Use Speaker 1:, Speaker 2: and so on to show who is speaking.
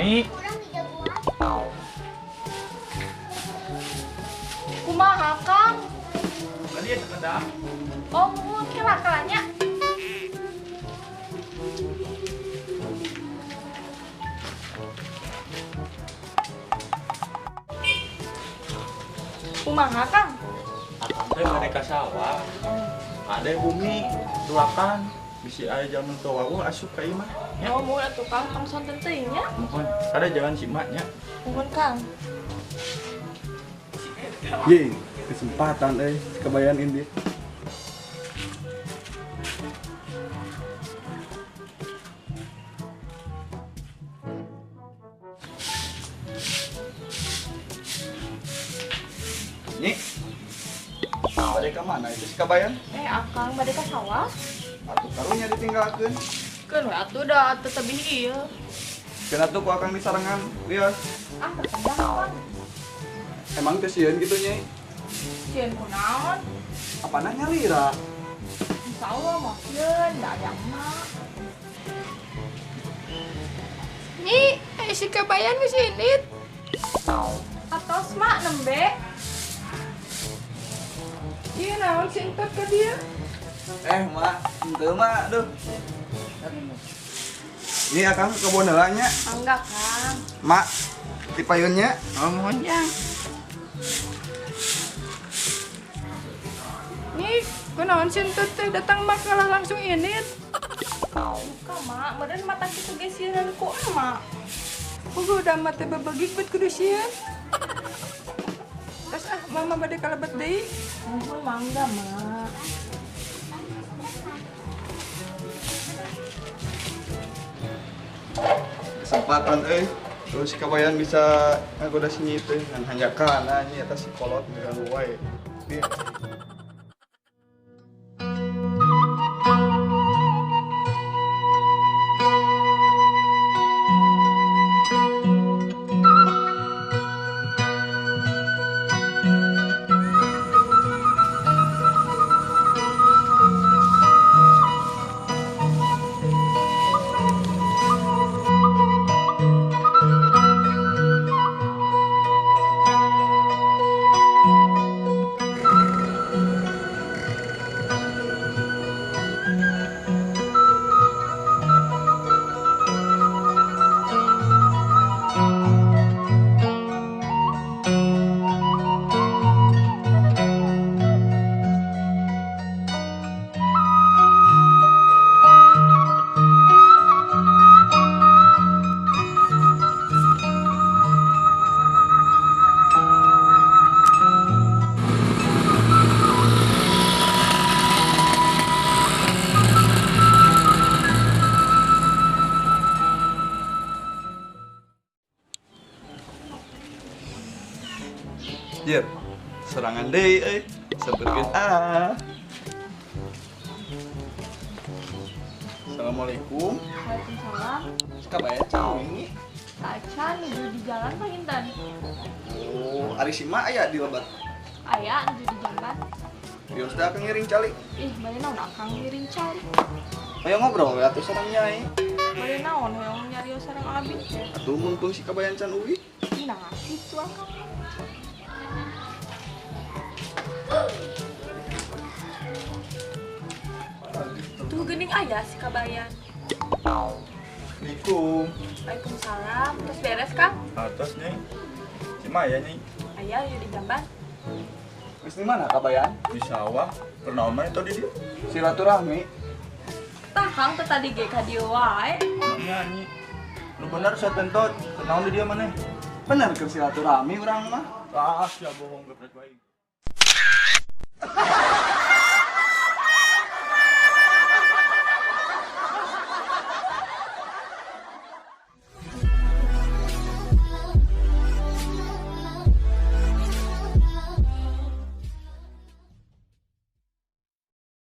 Speaker 1: Nyi.
Speaker 2: Kumaha Kang?
Speaker 1: Tadi ya sekedap.
Speaker 2: Oh, muhun kela-kelanya. Kumaha Kang?
Speaker 1: Akang teh mereka sawah. Ada bumi tuakan bisi aya jaman tua asup ka imah.
Speaker 2: Oh, muhun atuh Kang, tong sonten teuing nya.
Speaker 1: Muhun, ada jalan si mak nya.
Speaker 2: Muhun Kang.
Speaker 3: Ye, kesempatan kabayan ini. Nyi, bade ka mana itu si kabayan?
Speaker 2: Akang bade ka sawah.
Speaker 3: Atuh karunya ditinggalkeun.
Speaker 2: Keun we atuh da teu tebih ieu.
Speaker 3: Keun atuh ku akang disarengan, wios.
Speaker 2: Ah, terkendang Kang.
Speaker 3: Emang teu sieun kitu Nyai?
Speaker 2: Sieun kunaon?
Speaker 3: Apana nyalira?
Speaker 2: Insyaallah mah sieun, da aya emak.
Speaker 4: Nyi, si kabayan geus indit.
Speaker 2: Atos mak nembe.
Speaker 4: Iya naon si entot ka dia?
Speaker 3: Mak, henteu mak, duh. Ini akang ke kebon heula nya.
Speaker 2: Mangga, Kang.
Speaker 3: Mak, di payunnya.
Speaker 1: Oh, mohon jang.
Speaker 4: Nih, kunaon si entot teh datang mak kalah langsung indit.
Speaker 2: Buka, mak, meureun mata kitu ge sieunan ku emak.
Speaker 4: Puguh da mah teh babagig bet kudu sieun. Terus ah, mama bade kalebet deui.
Speaker 2: Muhun mangga, mak.
Speaker 3: Kesempatan terus si kabayan bisa ngagoda si Nyi teh ngan hanjakana nyi eta si kolot ngaganggu wae. Ieu. Jir, serangan deui euy. Sampeurkeun ah. Assalamualaikum.
Speaker 2: Waalaikumsalam.
Speaker 3: Kabayan can wingi.
Speaker 2: Tacan nuju di jalan panginten.
Speaker 3: Oh, ari si mak aya di lebat.
Speaker 2: Aya nuju di jamban.
Speaker 3: Wios teh akang ngiring calik.
Speaker 2: Ih, bade naon akang ngiring calik?
Speaker 3: Hoyong ngobrol we atuh sareng Nyai.
Speaker 2: Bade naon hoyong nyarios sareng abi?
Speaker 3: Atuh mumpung si kabayan can uwi.
Speaker 2: Nah, kitu akang. Tuh geuning aya si kabayan.
Speaker 1: Assalamualaikum.
Speaker 2: Waalaikumsalam. Terus beres, Kang?
Speaker 1: Atos, Nyai. Si Maya, Nyai.
Speaker 2: Aya ieu di jamban.
Speaker 3: Geus di mana kabayan?
Speaker 1: Di sawah. Kunaon mah itu di dieu?
Speaker 3: Silaturahmi.
Speaker 2: Tah, Kang teh tadi ge ka dieu wae.
Speaker 1: Nya, Nyi. Nu bener saya tentot. Kunaon di dieu maneh?
Speaker 3: Bener keur silaturahmi urang mah.
Speaker 1: Ah, sia bohong geprek bae.